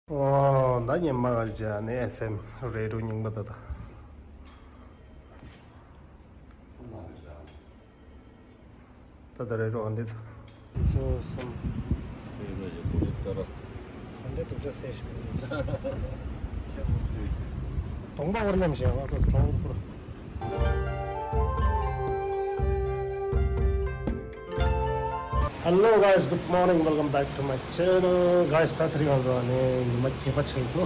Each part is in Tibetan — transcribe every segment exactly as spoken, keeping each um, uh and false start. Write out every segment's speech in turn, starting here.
ཨོ། ད་ཉི་མ་ག་རེ་བྱས་ནས་ཨེཕ་ཨེམ་རེ་ཌི་ཡོ་རྙིང་པ་ད་ད། ད་ད་རེ་ཌི་ཡོ་འདི་ད། བཅུ་གསུམ། གདོང་པ་བར་མཉམ་བཞག་པ་གྲོང་པོར། Hello guys, good morning, welcome back to my channel. Guys, ད་དེ་རིང་ང་ཚོ་ཨ་ནི་ཉི་མ་བརྒྱད་པ་ཆགས་ཡོད་དོ།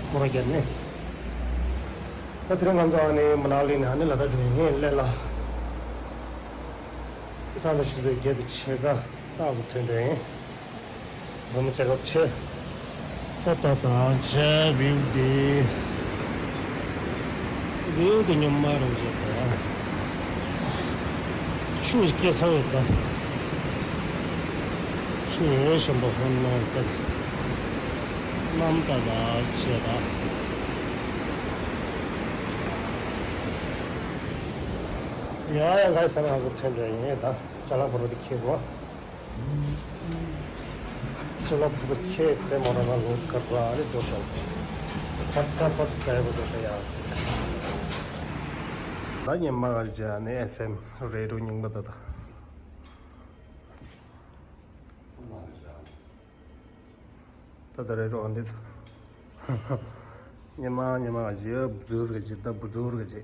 སྐོར་ར་བརྒྱབ་ནས། ད་དེ་རིང་ང་ཚོ་ཨ་ནི་མ་ན་ལི་ནས་ཨ་ནི་ལ་དྭགས་འགྲོ་ཡིན་སླེ་ལ། ད་ལྟ་ཆུ་ཚོད་བརྒྱད་དང་ཕྱེད་ཀ་ཏག་ཏག་ཐོན་འགྲོ་ཡིན། རུམ་ཆེ་ཁབ་ཆེ། ད་ད་ད་ཇ་བིའུ་དེ། བིའུ་དེ་ཉོ་མ་རུང་བྱེད་ད། ཆུ་ཞིག་སྐྱེ་ཚར་ཡོད་ད། ཆུ་ཡོད་ཤམ་པ་ཧོན་ནོར་ད། གནམ་ད་ད་ཆེ་ད། ཡ་ཡ་ག་ས་ང་ཚོ་ཐོན་འགྲོ་ཡིན་ད། ཅ་ལག་བོ་རོ་དེ་ཁྱེར་གོ། ཅ་ལག་བོ་རོ་ཁྱེར་ཏེ་མོ་ར་ང་ལོ་ཀར་ར་རེ་འགྲོ་ཤོག་ཁ་ཏ་པ་ཁ་ཡ་བོ་འགྲོ་ཤོག་ཡ་སི། ད་ཉི་མ་ག་རེ་བྱས་ནས་ཨེཕ་ཨེམ་རེ་ཌི་ཡོ་རྙིང་པ་ད་ད། ད་ད་རེ་ཌི་ཡོ་འདི་ད། ཉི་མ་ཉི་མ་ག་ཅི་བུ་ཛུར་ག་ཅི་ད་བུ་ཛུར་ག་ཅི།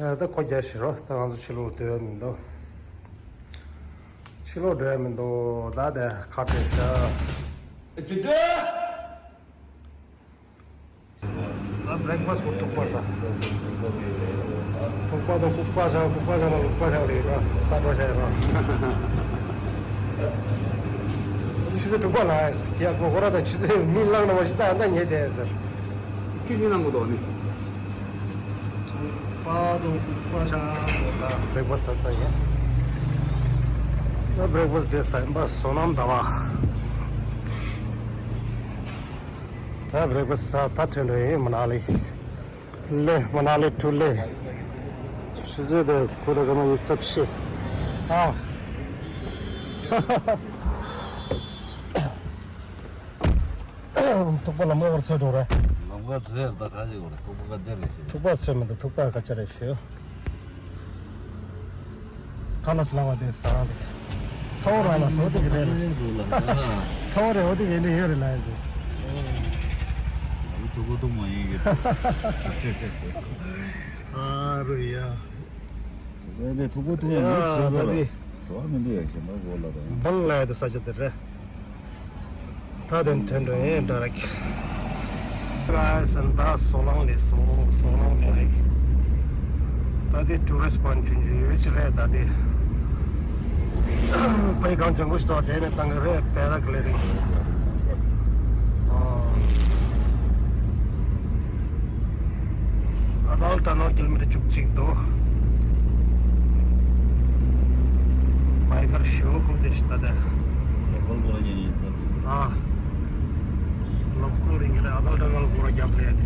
ཨ་ད་ཁོ་རྒྱ་ཞིག་རོ། ད་ང་ཚོ་ཕྱི་ལོགས་སྡོད་ཡ་མི་འདུག་ཕྱི་ལོགས་སྡོད་ཡ་མི་འདུག་ད་དེ་ཁ་བྲལ་ཤག་ཅི་ད། ད་བྷི་རེག་ཕ་སི་ཀོ་ཐུག་པ་ད། ཐུག་པ་དང་ལྐུགས་པ་ཆང་། ལྐུགས་པ་ཆང་ལ་ལྐུགས་པ་ཆང་རེད་ད། ད་འགྲོ་བྱས་ར། ཆུ་ཚོད་དྲུག་པ་ལ་རྒྱག་གོ་ཁོ་ར་ད། ཆུ་ཚོད་མི་ལངས་ན་མ་ཤི་ད་ད་ཉལ་བསྡད་ཟེར། ཁྱོད་གཉིས་ལངས་གོ་དོ་ནི། ཐུག་པ་དང་ལྐུགས་པ་ཆང་ད། བྷི་རེག་ཕ་སི་ཟ་ས་ཡིན། ད་བྷི་རེག་ཕ་སི་དེ་ཟ་ཡིན་པ་བསོད་ནམས་ད་བ། ད་བྷི་རེག་ཕ་སི་ད་ཐོན་འགྲོ་ཡིན་མ་ན་ལི། སླེ། མ་ན་ལི་ཊུ་སླེ། ཆུ་ཚོད་དེ་ཁོ་ད་སྐར་མ་ཉི་ཤུ་རྩ་བཞི། ཨ། ཐུག་པ་ལམ་ཁ་བར་ཚོད་འགྲོ་རེད། ལམ་ཁ་ཚོད་ད་ག་ཅིག་བར་ཐུག་པ་ག་ཅི་རེད་ཞེས། ཐུག་པ་ཚོད་མི་འདུག་ཐུག་པ་ག་ཅི་རེད་ཞུ། ཁ་ལ་སླ་བ་དེ་ཟ་རང་དེ། ཚ་བོ་རང་ལ་བཟོ་དེ་གི་རེད་ལ། ཚ་བོ་རེད་འོ་དེ་གི་འདི་ཡོད་རེད་ལ་ཡ་དེ། ཨ་ཐུག་པ་ཐུག་མ་ཡིན་གི། ཨ་རུ་ཡ། དེ་ཐུག་པ་ཐུག་ཡ་ཡ་ད་དེ། འགྲོ་བ་མི་འདུག་ཡ་ཞེ་མ་གོ་ལ་དང་། བང་ལ་ཡ་དེ་ས་ཆ་དེ་རེད། ད་དེ་ཐོན་འགྲོ་ཡིན་ད་རེད། ལ་སན་ད་སོ་ལང་ལས་སོ་སོ་ལང་ལས་རེད། ད་དེ་ཊུ་རི་སི་པོན་ཆུང་ཆུང་ཡོད་ཅི་རེད་ད་དེ། ཕའི་གང་ལྗང་ཁུ་ཞིག་ཏོ་དེ་ནས་བཏང་གི་རེད། པེ་ར་གི་ལེ་རིང་། ཨ་ད་ལ་ཊ་ནལ་ཀི་ལོ་མི་ཊར་བཅུ་གཅིག་འདུག་བྷའི་ཀར་ཞོ་ཁུག་དེ་ཤི་ད་དེ། ལོ་ཀལ་སྐོར་ར་རྒྱག་ཡིན་ད། ཨ། ལོ་ཀལ་རིང་གི་རེད། ཨ་ད་ལ་ཊ་ནལ་སྐོར་ར་རྒྱབ་རེད།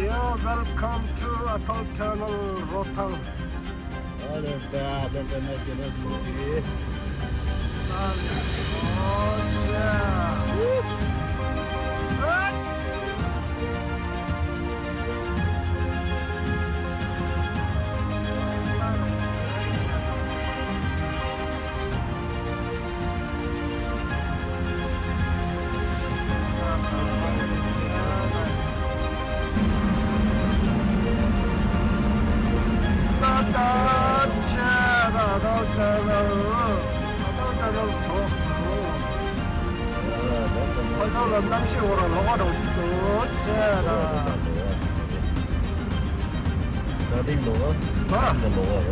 Yeah, welcome to Atal Tunnel, Rotang. Alles klar, dann können wir hier loslegen. Alles klar. ད་ལྟ་ཆེ་ད་ལྟ་ལྟ་ལ་ད་ལྟ་ལྟ་ལ་སོ་སོ། ཁོ་ཚོ་ལ་གནམ་གཤིས་འོ་ར་ལོག་པ་འདྲ་བོ་ཞིག་འདུག་ཆེ་ད། ད་ཐེངས་ལོག་པ། ཨ། ད་ལོག་པ་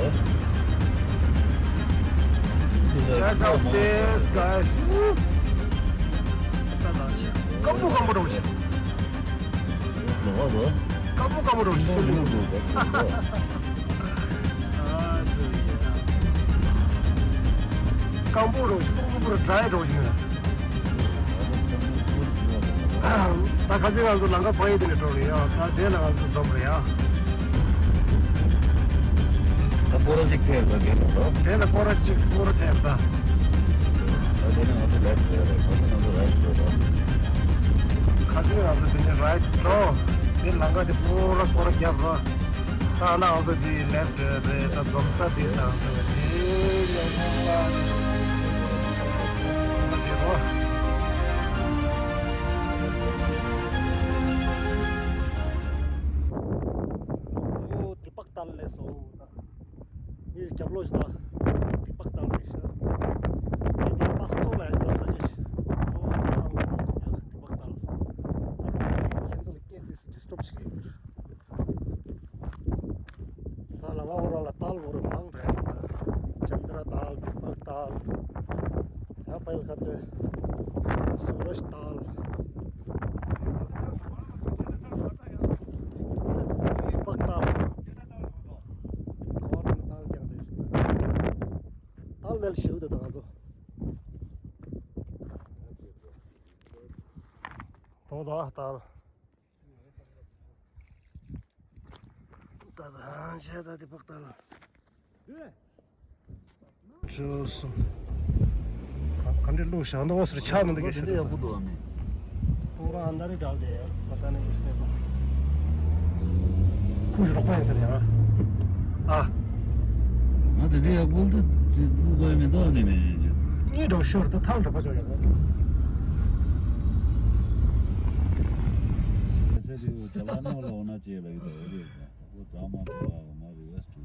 རེད། Check out this, guys. སྐམ་པོ་སྐམ་པོ་འདྲ་བོ་ཞིག་སྐམ་པོ་སྐམ་པོ་འདྲ་བོ་ཞིག་སྐམ་པོ་འདྲ་བོ་ཞིག་སྐམ་པོ་འདྲ་བོ་ཞིག་ད་ཁ་ཚིག་ང་ཚོ་ལམ་ཁ་ཕ་ཡི་དེ་ནས་འགྲོ་རེད་ཡ། ད་དེ་ལ་ང་ཚོ་འཛོམས་རེད་ཡ། ད་སྤོ་ར་གཅིག་ཐེབས་ད་དེ་ལ་འགྲོ། དེ་ལ་སྤོ་ར་གཅིག་སྤོ་ར་ཐེབས་ད། ད་དེ་ནས་ང་ཚོ་ལེབ་འགྲོ་རེད། ཁ་ཚིག་ང་ཚོ་རའིཊ་འགྲོ་རེད། ཁ་ཚིག་ང་ཚོ་དེ་ནས་རའིཊ་འགྲོ། དེ་ལམ་ཁ་དེ་སྤོ་ར་སྤོ་ར་རྒྱབ་རོ། ད་ང་ཚོ་དེ་ལེབ་འགྲོ་རེད། ད་འཛོམས་ས་དེ་ད་ང་ཚོ་དེ་ལེབ་འགྲོ་རོ། ཡོ། དི་པག་ཏཱལ་ལས་སོ། ངའི་རྒྱབ་ལོགས་ཤིག་ད། དི་པག་ཏཱལ་རེད་ཤག་ངས་དེ་པ་སྟོ་ལ་ཡ་ཤི་ད་ས་ཆ་ཤིག་ཨོ་ད་རང་གི་དི་པག་ཏཱལ། ད་ལོ་ངའི་ཁྱེད་ཚོ་ལ་སྐད་དེ་སི་ཌི་སི་ཊརབ་བྱེད་ཀྱི་ཡོད། ད་ལ་ང་འོ་ར་ལ་ཏཱལ་འོ་ར་མང་དྲགས་ཡོད་ད། ཅན་དྲ་ཏཱལ། དི་པག་ཏཱལ། ཡ་ཕ་ཡལ་ཁ་ཏེ། སུ་ར་ཤི་ཏཱལ། དི་པག་ཏཱལ། ཁོ་རང་ཏཱལ་རྐྱང་རེད། ཏཱལ་མེད་ལ་ཞེའུ་དེ་དང་ང་ཚོ། དོ་དོ་ཨ་ཏཱལ། ད་ད་ཇེ་ད་དི་པག་ཏཱལ། ཅོ་སོ། ག་ག་འདྲ་བླུགས་བཞག་འདུག་ཟེར་ཆགས་མི་འདུག་གས། འདི་ཡག་པོ་འདུག་ཨ་མེ། ཁོ་རང་ཨ་འདྲ་རེ་འདྲ་དེ་ཡ་པ་ད་ནི་ཡོད་སྲིད་པ། ཁོ་ཡི་རོགས་པ་ཡིན་ཟེར་ཡ། ཨ། ང་དེ་འདྲ་ཡག་པོ་འདུག་ཅི་འདུག་གས་མི་འདུག་ཨ་ནི་མེ་ཅི། གཉིས་འགྲོ་ཤོར་ད་ཐལ་རེ་པ་ཅོ་ཡ་གོ། ཟེར་དུས་ཇ་ལ་ནོ་ལ་འོ་ན་ཅེ་ལ་ཡོད་དོ་རེད། ཁོ་ཛ་མ་ཐོ་ཨ་མ་རི་ཝེ་སི་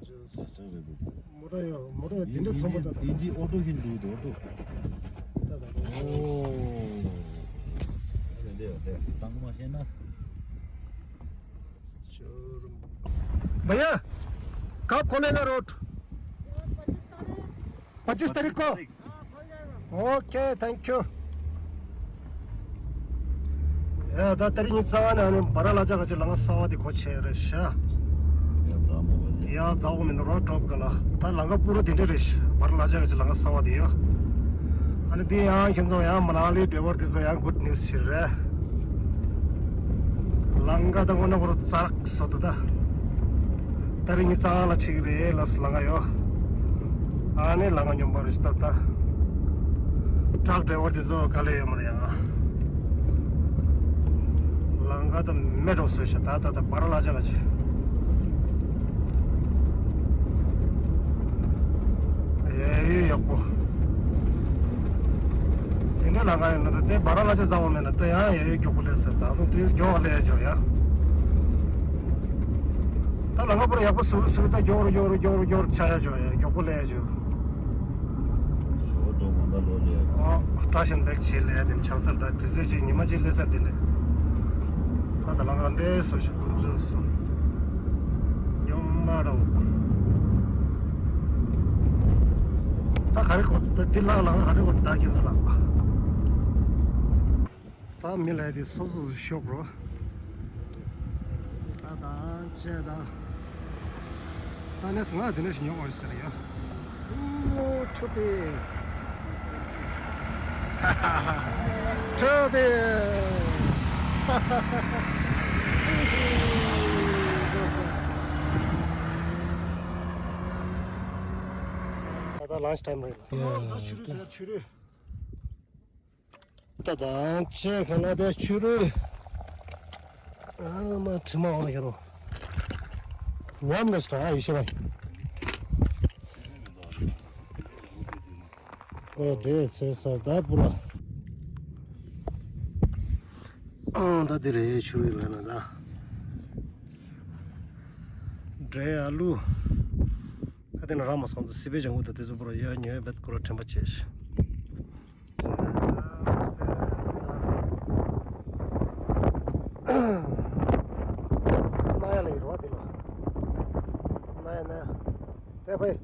ཊུ། ས་ཆ་རེད་འདུག་ད། མོ་ཊ་ཡོད། མོ་ཊ་ཡོད། དེ་འདྲ་མཐོན་པོ་ད་ད། ཨིན་ཇི་ཨོ་ཊོ་ཧིན་འདུག་འདུག་ཨོ་ཊོ། ད་ད་ད། ཨོ། དེ་འདྲ་ཡོད་དེ་དང་མ་ཤེས་ན། भैया, कब खोलेगा रोड? पच्चीस तारीख को। Okay, thank you. ཡ་ད་དེ་རིང་ཉིན་གསར་པ་ནས་ཨ་ནི་སྦ་ར་ལ་ཅག་གི་ལམ་ཁ་གསར་པ་དེ་སྒོ་ཕྱེ་རེད་ཤག་ཡ་ཛ་མོ་བ་ལེ། ཡ་ཛ་འོ་མི་འདུག་རོ་ཊོབ་ག་ལ། ད་ལམ་ཁ་པུ་ར་དེ་འདྲ་རེད་ཤག་སྦ་ར་ལ་ཅག་གི་ལམ་ཁ་གསར་པ་དེ་ཡོད། ཨ་ནི་དེ་ཡང་ཁྱེད་ཚོ་ཡང་མ་ན་ལི་ཌ་རའི་ཝར་དེ་ཚོ་ཡང་གུཌ་ནིའུ་སི་ཞིག་རེད། ལམ་ཁ་ད་དངོས་གནས་ཁོ་རང་ཙག་སོ་ད་ད། ད་རིང་ཉིན་གསར་པ་ལ་ཁྲིད་ཀྱི་རེད་ལ་སི་ལམ་ཁ་ཡོད། ཨ་ནི་ལམ་ཁ་སྙོམས་པ་རེད་ཤག་ད་ད། ཊྲག་ཌ་རའི་ཝར་དེ་ཚོ་དཀའ་ལས་ཡོད་མ་རེད་ཡ། ལམ་ཁ་ད་མེ་འགྲོ་སོང་ཤག་ད་ད་ད་སྦ་ར་ལ་ཅག་ག་ཅི། ཡ་ཡོད་ཡག་པོ། དེ་འདྲ་ལམ་ཁ་ཡོད་ན་ད་དེ་སྦ་ར་ལ་ཅག་ཙ་བོ་མེད་ན་ད་ཡང་ཡ་ཡོད་མགྱོགས་པོ་སླེབས་ཟེར། ད་ད་དུས་མགྱོགས་པོ་སླེབས་ཡ་ཅོ་ཡ། ད་ལམ་ཁ་པུ་ར་ཡག་པོ་ཟུར་ཟུར་ད་མགྱོགས་རུ་མགྱོགས་རུ་མགྱོགས་རུ་མགྱོགས་རུ་ཆགས་ཡ་ཅོ་ཡ། མགྱོགས་པོ་སླེབས་ཡ་ཅོ། ཞོ་འགྲོ་གང་ལྟར་ལོ་ལེ། ཨོ། བཀྲ་ཤིས་བདེ་ལེགས་བྱེད་ལེ་དེ་ནི་ཆགས་སར་ད་དུས་ཚོད་ཅིག་ཉི་མ་གཅིག་སླེབས་ས་དེ་ནི། ད་ད་ལམ་ཁ་འདྲེས་སོ་ཞིག་ཏུ་འཛུལ་སོང་། ཉོ་མ་རོ། ད་ག་རེ་གོ་ད་འདི་ལག་ལག་ག་རེ་གོ་ད་ཁྱེད་ཚོ་ལག་པ། ད་མི་ལ་དེ་སོ་སོ་སོ་ཤོག་རོ། ད་ད་ཅེ་ད། ད་ནས་ང་དེ་ནས་ཉོ་བར་ཟེར་ཡ། ཨོ་ཁྲོ་པེ། ཁྲོ་པེ། ད་ད་ལན་ཆི་ཊའིམ་རེད། ད་ད་ཆུ་རུད་ཟེར་ཆུ་རུད། ད་ད་ཅེ་ཁ་ལ་དེ་ཆུ་རུད། ཨ་མ་དྲི་མ་འོང་ན་ཁྱེར་རོ། ཉམས་ནས་ད་ཡི་ཤེས་ར། ཨོ་དེ་ཚེ་ས་ད་པུ་ར། ཨང་ད་དེ་རེད་ཆུ་རུད་ལ་ན་ད། འབྲས་ཨ་ལུ། ད་དེ་ན་ར་མ་སང་ཚོ་སི་པེ་ཇང་གུ་ད་དེ་ཚོ་པུ་ར་ཡ་ཉོས་བེད་ཀུ་ར་དྲན་པ་བྱེད་ཤི། ན་ཡ་ལ་ཡི་རོ་དེ་ལ། ན་ཡ་ན་ཡ། དེ་ཕའི།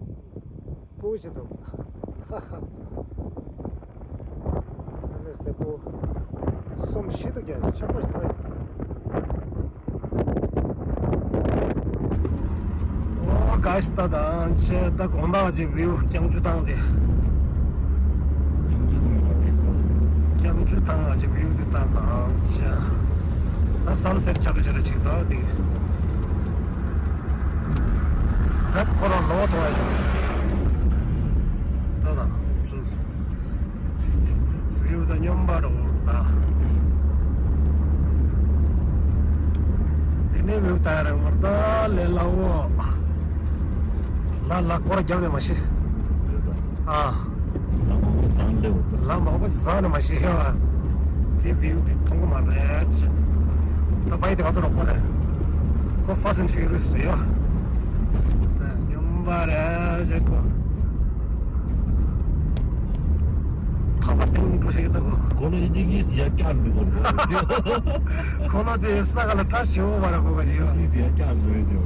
ཀུ་ ཅི་འདུག་ཧ་ཧ། ཨ་ནི་སྟེགས་བུ་གསུམ་བཞི་འདུག་ཀྱང་ཆགས་པ་ཞིག་འདུག་ཨོ་ག་ཤི་ད་དང་ཆེ་ད་དགོང་དག་ཅིག་བིའུ་རྐྱང་ཆུ་ཐང་དེ། རྐྱང་ཆུ་ཐང་ག་རེ་ས་ཞིག་རྐྱང་ཆུ་ཐང་ལ་ཅིག་བིའུ་དེ་ད་དང་ཆེ། ད་སན་སེཊ་ཆགས་ཆེ་ར་ཅིག་ད་དེ། ད་ཁོ་རང་ལོ་ཐོ་བ་ཞིག་ད་དང་། བིའུ་དང་སྙོམས་པ་རུ་ད། དེ་ནས་བིའུ་ད་རང་བར་ད་ལས་སླ་བོ། ལ་ལ་སྐོར་རྒྱབ་ནས་མ་ཤི། རེད་ད། ཨ། ལ་མང་པོ་ཚང་ལེ་བོ་ད། ལ་མང་པོ་ཚང་ནས་མ་ཤི་ཡ། དེ་བིའུ་དེ་མཐོང་གི་མ་རེད། ད་བའི་དེ་བ་ད་རོགས་པ་རེད། ཁོ་Fast and Furious རེད་ཡ། ད་སྙོམས་པ་རེད་ཅེ་ཁོ། ཐག་པ་ཏིང་འགྲོ་ཞིག་ཡོད་ད་གོ། ཁོ་ལོ་ཡི་གེ་ཡིས་ཡ་ཀྱང་འདུག་གོ། ཁོ་ལོ་དེ་ས་ག་ལ་བཀྲ་ཤིས་འོ་བ་ར་གོ་ག་ཞིག་ཡོད། ཡིས་ཡ་ཀྱང་འགྲོ་ཡོད་ཅོ།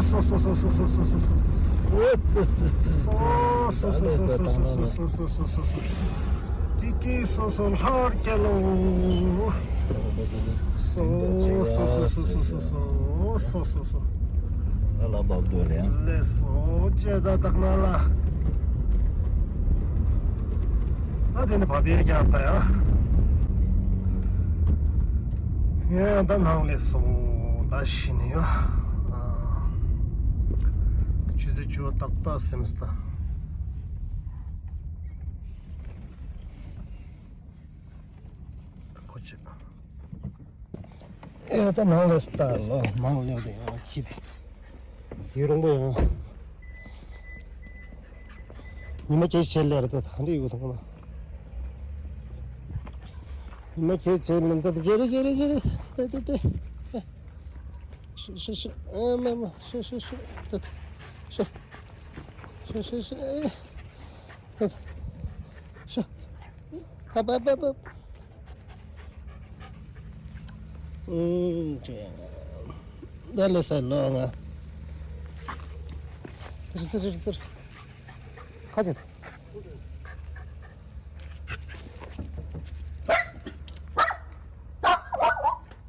སོ་སོ་སོ་སོ། ཀི་ཀི་སོ་སོ་ལྷར་སྐྱེ་ལོ། སོ་སོ་སོ་སོ། ཨ་ལ་བབ་འགྲོ་རེད། ལས་སོ་ཅེ་ད་དག་ན་ལ། ཨ་དེ་ནི་བབ་ཡས་ཀྱང་ད་ཡ། ཡ་ད་ནང་ལས་སོ་ད་ཤི་ནི་ཡ། ཆུ་ཚོད་བཅུ་ཏག་ཏག་སིམ་སྟ། ཁོ་ཆེ། ཨེ་ད་ནང་ལས་སྟ་ལོ་ནང་ལས་དེ་ཡང་ཁྱི་དེ། ཡུན་རིང་པོ་ཡང་། ཉི་མ་ཁྱེད་ཆེ་ལེ་ར་ད་ད་འདི་ཡུ་ཐང་ན། ཉི་མ་ཁྱེད་ཆེ་ལེ་ད་ད་ཇེ་རེ་ཇེ་རེ་ཇེ་རེ་ད་ད་ད། ཤི་ཤི་ཤི་ཨེ་མ་མ་ཤི་ཤི་ཤི་ད་ད། ཤི་ཤི་ཤི་ཤི་ཨེ་ད་ད་ཤི། ཨ་པ་པ་པ། ཨུམ་ཅེ། ད་ལེ་ས་ལོ་ང་། ཙིར་ཙིར་ཙིར། ཁ་ཅིག་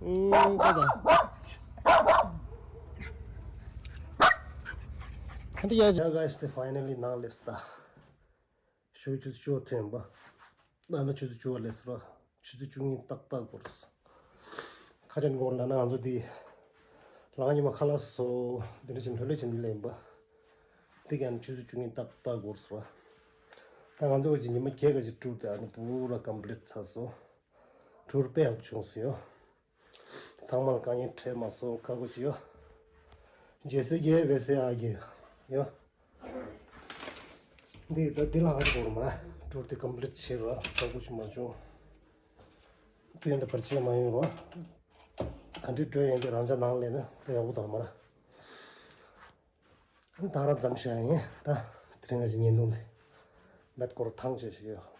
ཨུམ་ད་ད། ཁ་འདི་ཡ། Yeah, guys, they finally ནང་ལས་ད། ཞོགས་ཆུ་ཚོད་བཅུ་ཐོན་པ། ན་ན་ཆུ་ཚོད་བཅུ་བ་ལས་སོ། ཆུ་ཚོད་བཅུ་གཉིས་ཏག་ཏག་འགོར་སོང་། ཁ་ཅན་འགོར་ན་ན་ང་ཚོ་དེ། ལང་ཉི་མ་ཁ་ལག་སོ། དེ་འདྲ་ཅིག་འགྲོ་ལས་ཅིག་ལེན་པ། དེ་ག་ནི་ཆུ་ཚོད་བཅུ་གཉིས་ཏག་ཏག་འགོར་སོང་། ད་ང་ཚོ་གི་ཉི་མ་ཁྱེད་ཀ་ཅིག་ཊུར་དེ་ཨ་ནི་བུ་ར་ཀམ་པི་ལིཊ་ཚར་སོང་། ཊུར་དཔེ་ཡག་བྱུང་སོང་ཡོ། ཚང་མར་དཀའ་ངལ་འཕྲད་མ་སོང་ཁ་སྒོ་ཅི་ཡོད། རྗེས་སུ་རྒྱལ་བས་སེ་ཨ་རྒྱལ་ཡོད། འདི་ད་འདི་ལ་ཧ་གོ་རུ་མ་ཊུར་དེ་ཀམ་པི་ལིཊ་བྱེད་རོགས་ཁ་སྒོ་ཅི་མ་བྱུང་། དུས་ཡིན་ད་བར་ཆད་མ་ཡོང་རོགས། ག་འདྲི་སྤྲོད་ཡིན་དེ་རང་ཅག་ནང་ལས་ན་ད་ཡག་པོ་དང་མ་ར། ད་ར་ཙམ་ཤེས་ཡིན་ད། དེ་རིང་ང་ཅི་ཉིན་དུང་དེ་མེད་སྐོར་ཐང་ཆད་ཞིག་ཡོད།